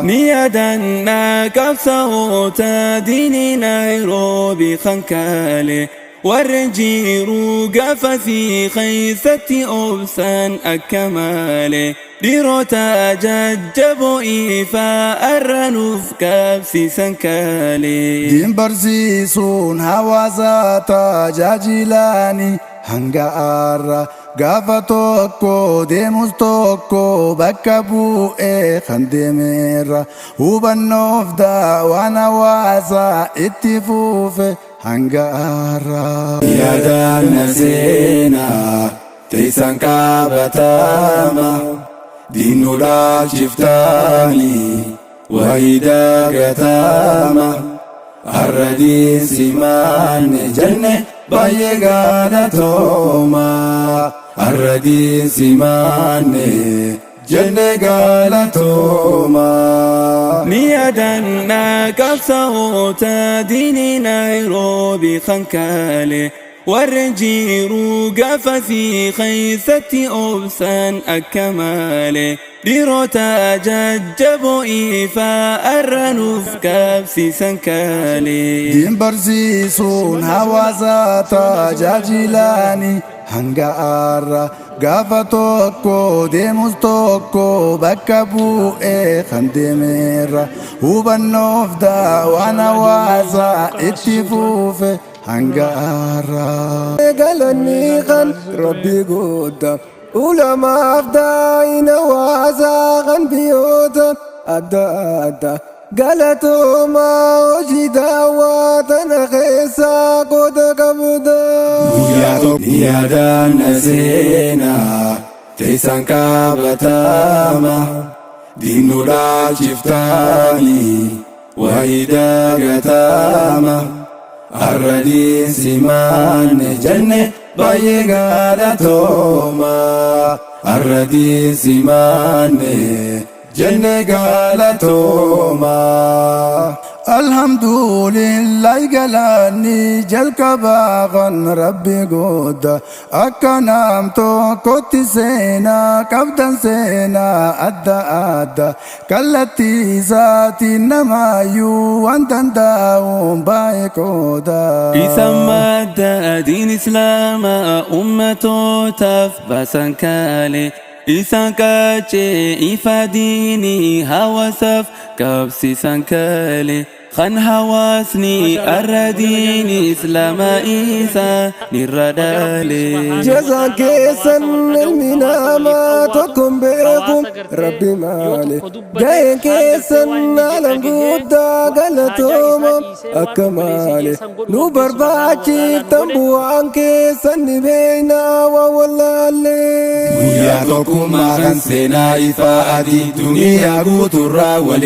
Ni yaadannaa qabsaa'ota diinii Naayiroobii kan kaale warreen jiruu gaafasii keessatti obsan akka malee dhiirota jajjaboo ifaa arra nuuf qabsiisan kaale. Diin barsiisuun hawaasa tajaajilaani hanga har'a gaafa tokko deemus tokko bakka bu'ee kan deemerra hubannoof daawaan hawaasa itti fufe hanga har'a. Yaadaan seenaa teessan qabatama diinuudhaaf shiftaanii wayidaa gatama har'a diinsimaanne jenne baay'ee galatooma har'a diinsimaanne jenne galatooma. Ni yaadannaa qabsaa'ota diinii Naayiroobii kan kaale warreen jiruu gaafasii keessatti obsan akka malee dhiirota jajjaboo ifaa arra nuuf qabsiisan kaale. Diin barsiisuun hawaasa tajaajilaani hanga har'a gaafa tokko deemus tokko bakka bu'ee kan deemerra hubannoof daawaan hawaasa itti fufe hanga har'a. Galanni kan Rabbi guddaa ulamaaf daa'ina hawaasaa kan biyyoota adda addaa galatoomaa hojii daawwaa tana keessaa qooda qabda. Guyyaa tokko yaadaan seenaa teessan qabatama diinuudhaaf shiftaanii wayidaa gatama har'a diinsimaanne jenne baay'ee galatooma har'a diinsimaanne jenne galatooma. Alhamdulillah, galanni jalqabaa kan Rabbi guddaa akka nam tokkotti seenaa qabdan, seenaa adda adda kallattii isaatiin namaayyuu waan danda'uun baay'ee qooda. Isa madda diin Islaamaa ummatootaaf baasan kaale isaan qaacee ifa diinii hawaasaaf qabsiisan kaale kan hawaasni arra diinii Islaamaa isaa nirra dhaale. Jazaan keessan ilmi namaa tokko hin beeku Rabbi maale. Ga'een keessan haalaan guddaa, galatooma akka maale. Nu barbaachiftan, bu'aan keessan ni beeknaa waan wallaallee. Guyyaa tokkummaa kan seenaa ifaa adii duniyaa guuturraa waliin.